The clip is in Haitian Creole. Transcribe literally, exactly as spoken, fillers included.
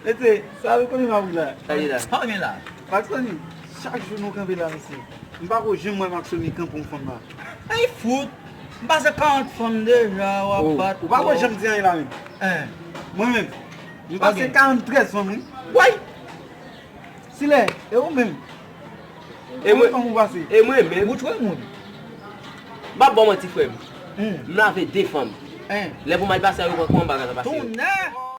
Ete, sa nou konnen m ap la. Sa li la. Sa w gen la? Maxoni, chak jou nou kanpe la, mesye. M pa ko janm wè Maxoni kanpe yon fanm la. Ay fout! M pase karant fanm deja, w ap bat. Ou pa ko janm di anyen la menm. Hein. Mwen menm, m pase Ok. karanntrèz fanm, wi. Way! Silè, e ou menm? E Konbyen mwen, fanm ou pase? e mwen menm, Ou tchwe moun. m ap ba w manti frè m. Hmm. M lave de fanm. Hein. Lè pou m al pase a, yo pran kòman bagay la pase. Tounen!